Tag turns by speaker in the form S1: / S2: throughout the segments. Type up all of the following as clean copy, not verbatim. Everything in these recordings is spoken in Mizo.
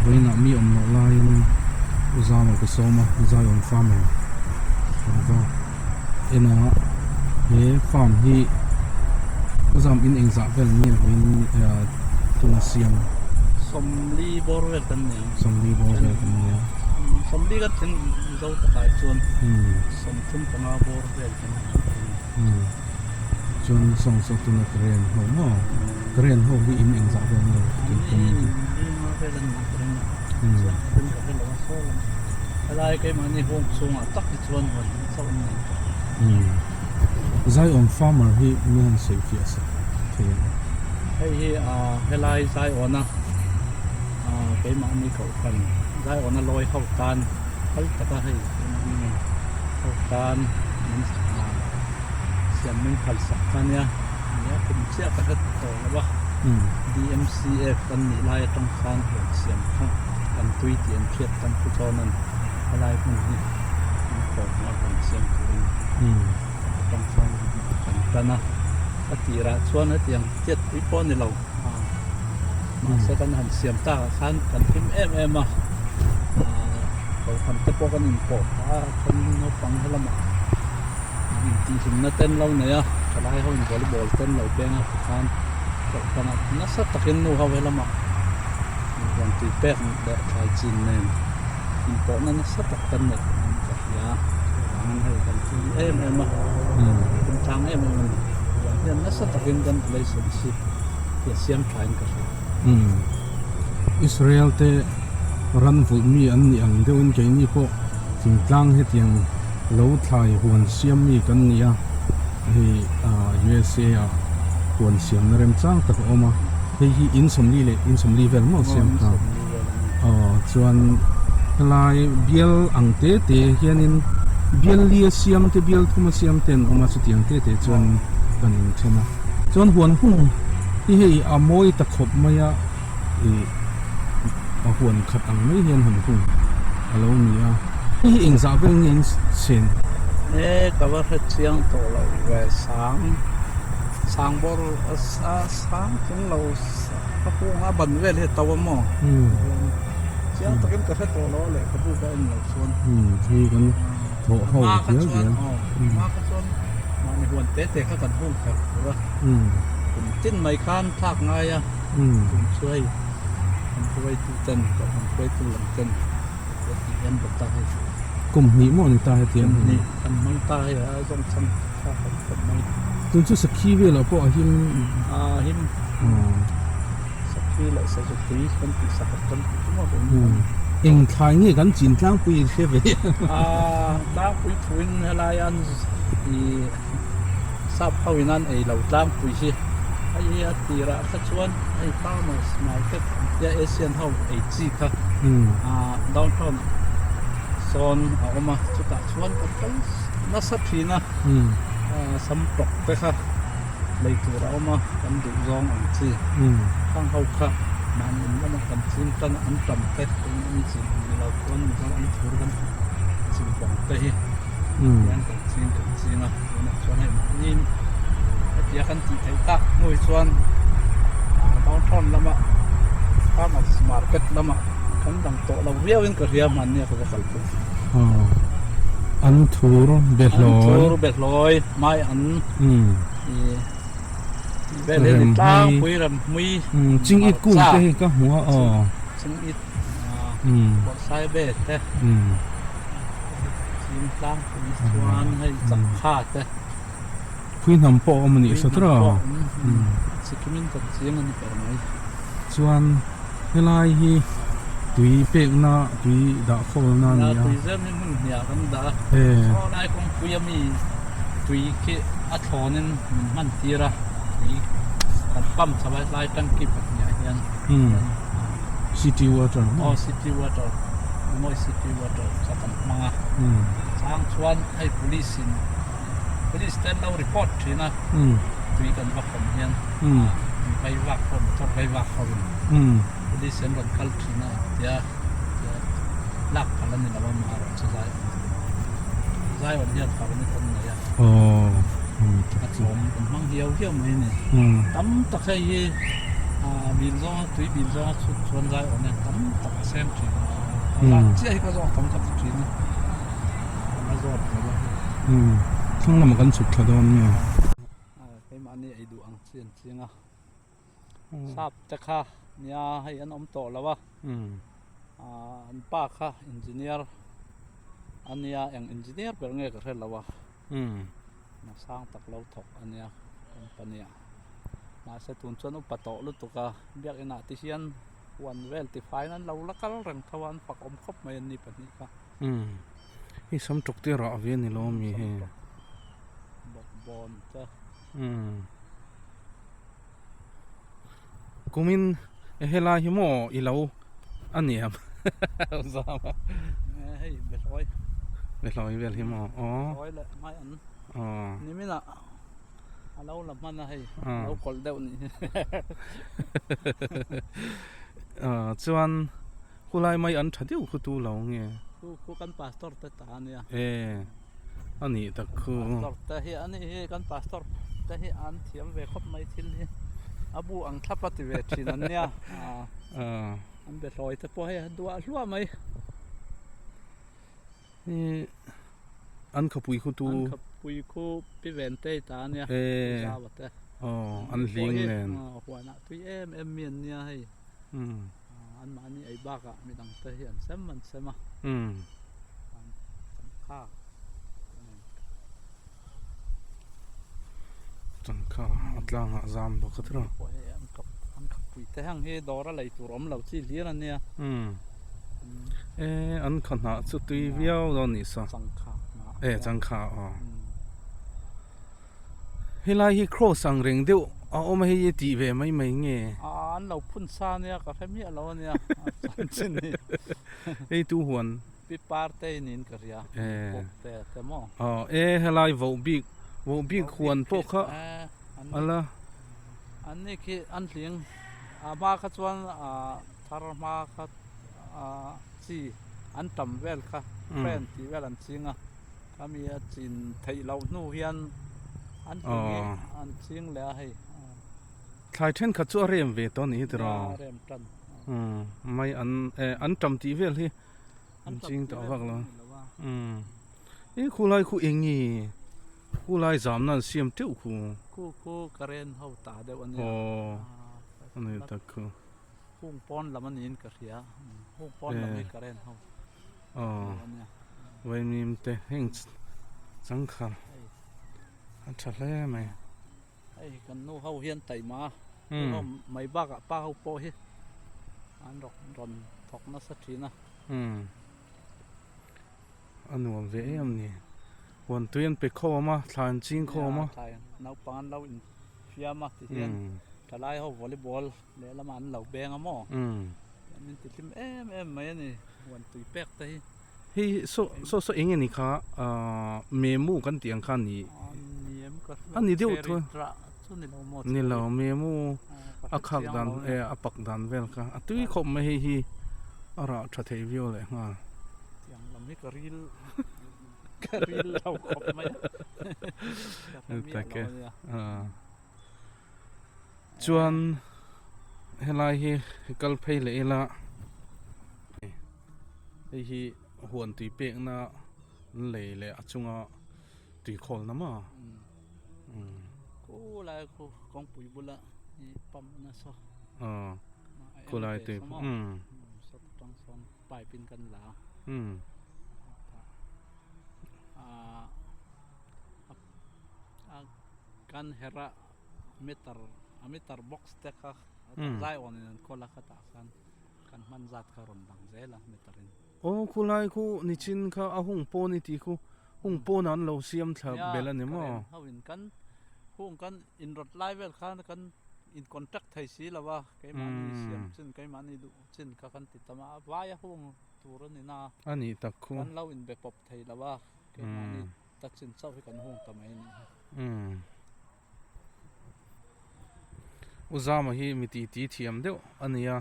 S1: Vawiinah mi awm loh laiin U Zama ka sawm a, Zion Farmer kan va en a, he farm hi U Zam in engzah vel nge vawiin tuna siam?
S2: Sawmli bawr vel kan ni ang.
S1: Sawmli bawr vel kan ni a.
S2: Sawmli ka tling Mizo takah chuan 35 bawr vel kan ni ang.
S1: Chuan sawng saw tuna Karen ho maw? Karen ho hi in engzah vel nge tih tum
S2: hi? Ringa vel an nih ka ring a, chuan ka ring ka hre lo a saw lam. Helai keimahni home chhungah tak hi chuan huan hnih chauh an nei tawh.
S1: Zion Farmer hi min han sawi fiah sak thei ang.
S2: Hei hi helai Zion-a keimahni kohhran Zion-a lawi ho tan phal taka hei keimahni ho tan min siam min phal sak kha nia. Nia kum chiah ka hre tawh lo a, DMCF kan nih lai atang khan huan siam kha kan tui tih an hriat tam pu chuan an helai hmun hi an kawm a huan siam turin atang khan kan tan a, a tirah chuan hetiang tiat pui pawh a ni lo mahse kan han siam takah khan kan hlim em em a, kohhran te pawh kan inpawh phah a then naupang helamah. Intihhlimna ten lo nei a, thalai ho in volleyball ten lo peng a tikhan kohhran ah nasa takin nu ho helamah huan tui pek leh thlai chin nen inpawhna nasa tak kan neih ang ka hria chuvangin hei kan tui em em a kan tlang em em a ni chuvang hian nasa takin kan relationship hi a siam tha in ka hria.
S1: Israel te ran vulh mi an nih ang deuhin keini pawh thingtlang hetiang Lo thlai huan siam mi kan ni a, hei USA ah huan siamna remchang tak a awm a, hei hi in sawmli leh in sawmli vel maw siam kha aw chuan helai bial ang te te hianin bial li a siam te bial thum a siam te an awm a chutiang te te chuan kan inthen a, chuan huan hung hi hei a mawi ta khawp mai a ih a huan khat ang mai hian han hung a lo ni a. Hei hi engzah vel nge in sen?
S2: E ka va hre chiang tawh lo ve sang sang bawr a sang chung lo ka hung a ban vel hi a to a maw chiang takin ka hre tawh lo a lehkhabu ka en lo chuan
S1: hei kan thawh ho dial dial
S2: hma kha chuan mahni huan te te kha kan hung kher tur a kum tin mai khan thlak ngai a kum chu hei kan hruaitu ten kohhran hruaitu lam ten.
S1: Kum hnih maw ni ta hetiang
S2: hi? Kum hnih kan hmang ta hei a zawng chang tha khawp khawp mai.
S1: Tun chu sakhi velah pawh a him?
S2: A him. Sakhi leh sazu tui kan tih sak a kan tih chu maw tun.
S1: Eng thlai nge kan chin tlangpui in hria ve?
S2: A tlangpui thuin helai an i sap ho in an ei lo tlangpui hi hei hi a tirah kha chuan hei farmers market ang tia Asian ho ei chi kha downtown ah sawn a awm a chutah chuan kan kal nasa thin a sam tawk te kha lei tur a awm a kan duh zawng ang chi khang ho kha mahni in lamah kan ching tan a an tam te tun an chin ang ni lo chuan mizo an thur kan chin bawng te hi. Hian kan ching kan ching a tunah chuan hei mahni hetia kan tih theih tak hnu hi chuan downtown lama farmers market lama kan dang tawh lo viau in ka hria hmanni a ka va kal pawh.
S1: An thur behlawi.
S2: An thur behlawi mai an vel hi ni tlangpui ramhmui.
S1: Ching it kung te hi ka hmu a aw.
S2: Ching it bawrhsai ve te. Chim tlangpui chuan hei changkha te.
S1: Phui hnam pawh a awm a nih sa tawh a.
S2: Sikhimin kan chiang a ni ber mai.
S1: Chuan helai hi tui pekna tui dah khawlna a ni a.
S2: Tui zem hi hmun hniah kan dah a. Saw lai kawngpui a mi tui khi a thlawnin min hman tir a. Tui kan pump chho a helai tanki pahniah hian.
S1: City water
S2: maw? Aw city water mawi city water kha kan hmang a chang chuan hei police in police te an lo report thin a tui kan va kawm hian vai vak ho motor vai vak ho in police an rawn kal thin a tia lak phal a ni lo a marawh chu zai zai awm hian permit an nei a a tlawm kan hmang hiau hiau mai a ni tam tak hei hi. Bil zawnga tui bil zawnga chhut chuan zai awm hian tam tak a sem thin a. A zat chiah hi ka zawk tam ka ti thin a. Ka la zawt lo a hei.
S1: Thlang lamah kan chhuk thla dawn nge?
S2: Keimahni ei duh ang chi an ching a. Sap te kha nia hei an awm tawh lo a. An pa kha engineer a nia eng engineer ber nge ka hre lo a. Nasang tak lo thawk a nia company ah. Mahse tun chuan upa tawh lutuk a, biakinah ti hian huan vel tifaiin an lo la kal reng tho a, an fak awm khawp mai an ni pahnih kha.
S1: Umm hei sam tawk te rah ve a ni lo ami hei.
S2: Sam tawk bawk bawn te.
S1: Umm kumin helai hi maw i lo a niam zam a.
S2: Hei behlawi.
S1: Behlawi vel hi maw aw.
S2: Behlawi leh hmai an.
S1: Aw.
S2: Niminah. A lo la hman a hei, a lo kawlh deuh nih hi.
S1: Chuan khulai mai an tha deuh khu tu lo nge?
S2: Khu khu kan pastor te ta a nia.
S1: E a nih tak khu.
S2: Pastor te hi a nih hi kan pastor te hi an thiam ve khawp mai thil hi. A bu ang thlap a ti ve thin an nia. An be hlawi te pawh hei a duah hluah mai.
S1: Hi an khapui khu tu.
S2: An khapui khu pi ven te ta ania.
S1: E.
S2: Zava te.
S1: Oh, an hling nen.
S2: Huanah tui em em mi an nia hei. An mahni ei bakah midang te hi an sem an sem a. An changkha.
S1: Changkha a tlangah zam bawk a tiraw.
S2: An khapui te hang hi dawr a lei tur awm lo chi hlir a nia.
S1: E an kha hnah chu tui viau dawn nih saw.
S2: Changkha hnah.
S1: E changkha aw. Helai hi cross ang reng deuh a awm a hei hi tih ve mai mai nge.
S2: A an lo phun sa nia ka hre miah lo a nia a chanchin hi.
S1: Hei tu huan.
S2: Pi Partei niin ka hria, Pawp te te maw?
S1: Aw e helai voh bik, voh bik huan pawh kha a la.
S2: An ni khi an hling a hma kha chuan thar hma kha chi an tam vel kha friend tih vel an ching a, khami a chin theih loh hnu hian an hling hi an ching leh a hei.
S1: Thlai thenkhat chu a rem ve tawh a nih hi tiraw?
S2: A rem tan.
S1: Mai an an tam tih vel hi. An ching tawh vak lo. Umm. I khulai khu eng nge? Khulai zamna an siam teuh khu.
S2: Khu khu current ho ta deuh a nia.
S1: Aw. A ni tak khu.
S2: Hung pawn lam a niin ka hria. Hung pawn lam hi current ho.
S1: Aw. Vaimim te heng changkhar a tha hle mai.
S2: Hei kan nu ho hian taima nu ho mai bakah pa ho pawh hi an rawn thawk nasa thin a.
S1: A nuam ve em ni. Huan tui an pe khawm a, thla an ching khawm a.
S2: Thla naupang an lo infiam a ti hian thalai ho volleyball lehlamah an lo beng a maw. Min ti hlim em em mai a ni huan tui pek te hi.
S1: Hei saw saw saw eng nge ni kha ahh memu kan tih ang kha a ni a ni deuh tho ni lo memu a khak dan eh a pak dan vel kha a tui khawp mai hei hi a rah tha thei viau leh nghal. Chuan helai hi kal phei leh ila hei hi huan tui pekna an lei leh a chunga tui khawl na maw
S2: khulai khu kawngpui bula i pump nasa
S1: aw khulai tui umm
S2: tang sawn pipe in kan la
S1: umm
S2: a kan herh a meter a meter box te kha zai awn in an kawl a khatah khan kan hman zat kha rawn lang zel a meter in.
S1: Aw khulai khu nichin kha a hung pawn i tih khu hung pawn ah an lo siam thla belh a ni maw?
S2: Nia ka ho in kan hung kan inrawt lai vel khan kan in contract thei si lo a keimahni siam chin keimahni duh chin kha kan ti tam a vai a hung tur a ni na
S1: a nih tak khu
S2: kan lo inbe pawp thei lo a keimahni ta chin chauh hi kan hung ta mai a nih hi.
S1: Umm. U Zama hi mi titi thiam deuh a ni a,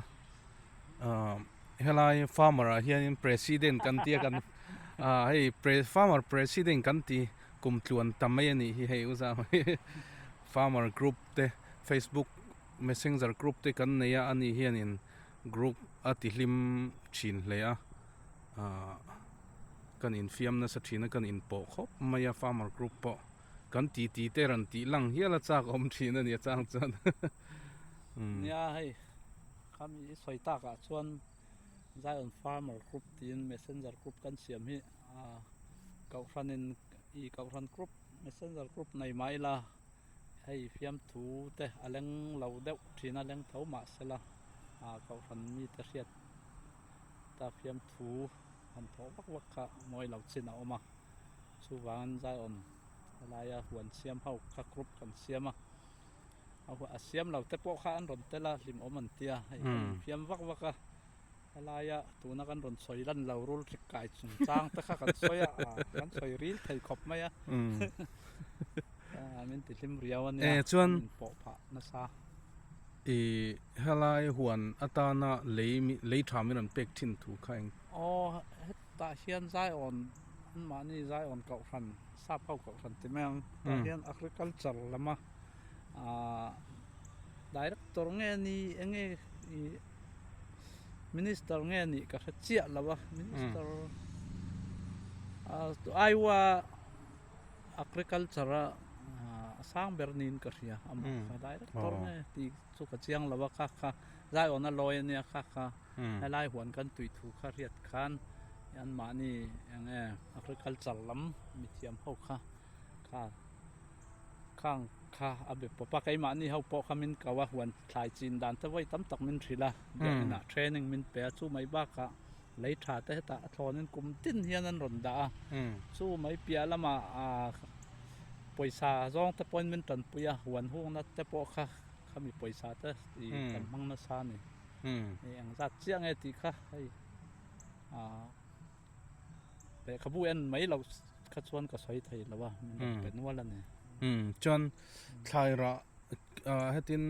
S1: ahh helai farmer ah hianin president kan tia kan ahh hei pre farmer president kan ti kum tluan ta mai a nih hi hei U Zama hi farmer group te facebook. messenger group te kan nei a ani hianin group a ti hlim thin hle a ahh kan infiam nasa thin a kan inpawh khawp mai a farmer group pawh kan ti ti te rawn tih lang hial a chak awm thin a ni a chang chuan umm.
S2: Nia hei khami i sawi takah chuan Zion farmer group tiin messenger group kan siam hi ahh kohhranin ih kohhran group messenger group nei mah ila hei fiamthu te a leng lo deuh thin a leng tho mah sela ah kohhran mite hriat ta fiamthu han thawh vak vak kha mawi lo chin a awm a chuvangin Zion helaia huan siam ho kha group kan siam a a siam lo te pawh kha an rawn tel a hlimawm an tia hei kan infiam vak vak a. Helaia tuna kan rawn sawi lan lo rul hrik kai chung chang te kha kan sawi a, kan sawi ril thei khawp mai a. Min ti hlim riau a nia, kan inpawh phah nasa.
S1: I helai huan atana lei lei tha min rawn pek thin thu kha eng?
S2: Aw, hetah hian Zion, anmahni Zion kohhran, sap ho kohhran ti mai ang, tah hian agriculture lama director nge ni enge i Minister nge nih ka hre chiah lo a, Minister Iowa Agriculture a a sang ber niin ka hria amah kha director nge tih chu ka chiang lo a kha kha Zion a lawi ania kha kha helai huan kan tui thu kha hriat khan anmahni eng nge agriculture lam mithiam ho kha kha. Khang kha a be pawp a, keimahni ho pawh kha min ko a, huan thlai chin dan te vawi tam tak min hrilh a, biakinah training min pe a, chu mai bakah lei tha te hetah a thlawnin kum tin hian an rawn dah a, chu mai piah lamah pawisa zawng te pawhin min tanpui a, huan hungna te pawh kha khami pawisa te ih kan hmang nasa a ni, hei engzat chiah nge tih kha hei ah. Lehkhabu en mai loh kha chuan ka sawi thei lo a, min rawn pe nual a ni.
S1: Umm chuan thlai rah hetin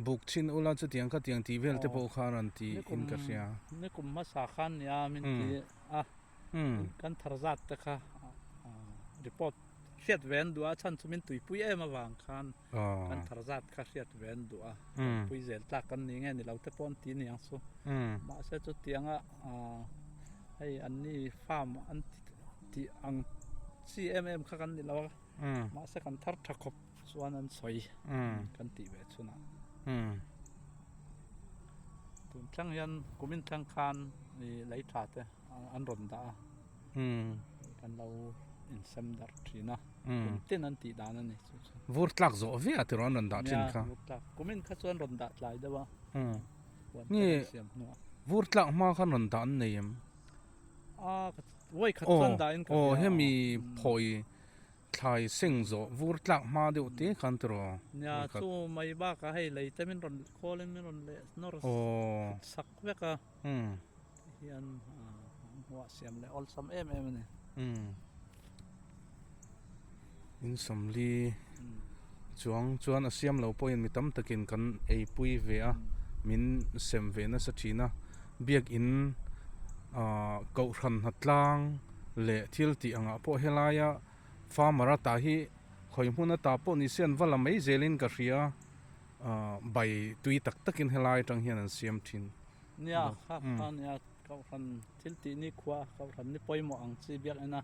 S1: buk chhin ula chutiang khatiang tih vel te pawh kha rawn ti in ka hria.
S2: Nikum hmasa khan nia min ti a, kan thar zat te kha report hriat ve an duh a, chhan chu min tuipui em avang khan kan thar zat kha hriat ve an duh a, pui zel tlak kan ni nge ni lo te pawh an ti niang chu. Mahse chutianga hei an ni farm an tih ang chi em em kha kan ni lo a, mahse kan thar tha khawp chuan an sawi kan tih ve chhunah. Tun thleng hian kumin thleng khan lei tha te an rawn dah a. Kan lo insem darh thin a, kum tin an tih dan a ni chu chu.
S1: Vur tlak zawh viah a tiraw an rawn dah thin kha?
S2: Nia, vur tlak. Kumin kha chuan rawn dah tlai deuh a.
S1: Nge, vur tlak hma khan rawn dah an nei em?
S2: A, vawi khat chuan dah in ka hria.
S1: Aw, hemi phawi thlai seng zawh vur tlak hma deuh te khan tiraw?
S2: Nia, chu mai bakah hei lei te min rawn khawl in min rawn leh nawr sak vek a. Hian hmuah siam leh awlsam em em a ni.
S1: In sawmli chuang chuan a siam lo pawhin mi tam takin kan eipui ve a, min sem ve nasa thin a, biakin ah kohhran hnatlang leh thil tih angah pawh helaia farmer a tah hi khawi hmun ata pawh ni se an va la mai zelin ka hria ah bai tui tak takin helai atang hian an siam thin.
S2: Nia, kha kha nia Kohhran thil tih ni khua Kohhran ni pawimawh ang chi biakina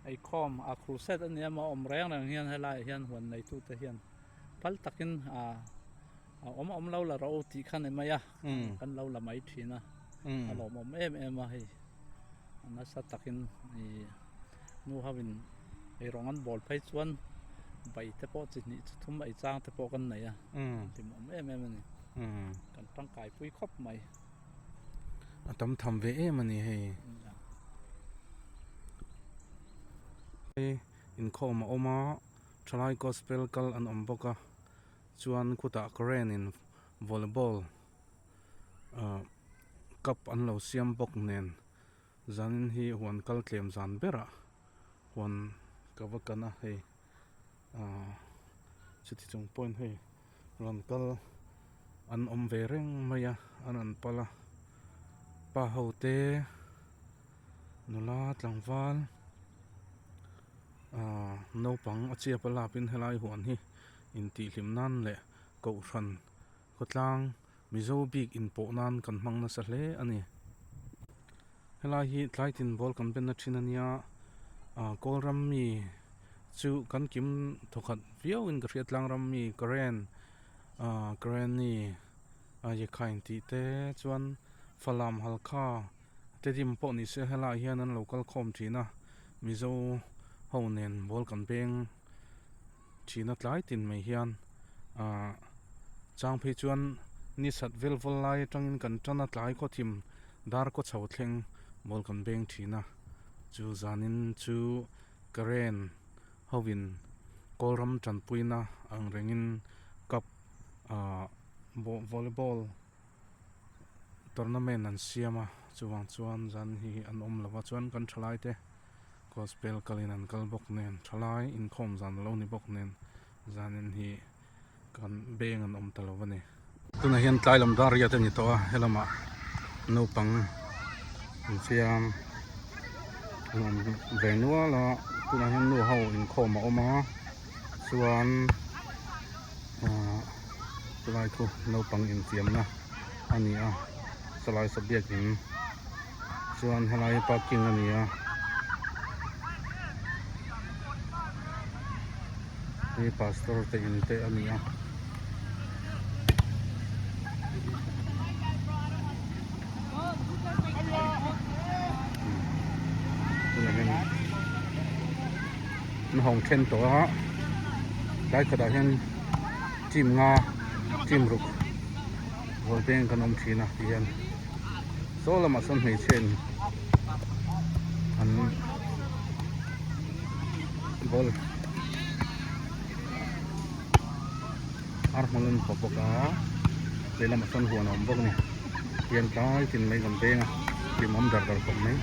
S2: eikhawm a crusade a nia maw awm reng reng hian helaiah hian huan neitute hian phal takin a awm awm lo la rawh u tih kha ni mai a kan lo la mai thin a a lawmawm em em a hei nasa takin ih nu ho in eirawng an bawl phei chuan bai te pawh chi hnih chi thum ei chang te pawh kan nei a hlimawm em em a ni kan tangkai pui khawp mai.
S1: A tam tham ve em a ni hei. Hei inkhawm a awm a thalai gospel kal an awm bawk a chuan khutah current in volleyball ah cup an lo siam bawk nen zanin hi huan kal tlem zan berah huan ka va kan a hei ah chuti chung pawhin hei. Rawn kal an awm ve reng mai a an rawn pal a pa ho te nula tlangval ahh naupang a chiap a lap in helai huan hi intih hlim nan leh. Kohhran khawtlang Mizo bik inpawh nan kan hmang nasa hle a ni. Helai hi tlai tin ball kan benna thin a nia, ah kawl ram mi chu kan kim thawkhat viau in ka hria tlang ram mi Karen ah Kareni a Yekhain tih te chuan Falam Halkha Tedim pawh ni se helaiah hian an lo kal khawm thin a, Mizo ho nen ball kan beng thin a tlai tin mai hian ah chang phei chuan ni sat vel vawl lai atangin kan tan a tlai khaw thim dar kaw chho thleng ball kan beng thin a chu zanin chu Karen hovin Kawlram tanpuina ang rengin cup ah volleyball tournament an siam a chuvang chuan zan hi an awm lova chuan kan thalai te gospel kalin an kal bawk nen thalai inkhawm zan alo ni bawk nen zanin hi kan beng an awm ta lo a ni. Tunah hian tlai lam dar riat a ni tawh a helamah naupang infiam an awm ve nual a tunah hian nu ho inkhawm a awm a chuan ahh chulai khu naupang infiamna a ni a chulai saw biakin chuan helai hi parking a ni a hei pastor te in te a ni a. An hawng then tawh a tlai khatah hian team nga team ruk ball peng kan awm thin a ti hian saw lamah sawn hmeichhe in an ball ar hmang an pawh bawk a lehlamah sawn huan a awm bawk a ni hian tlai tin mai kan peng a hlimawm dar dar khawp mai.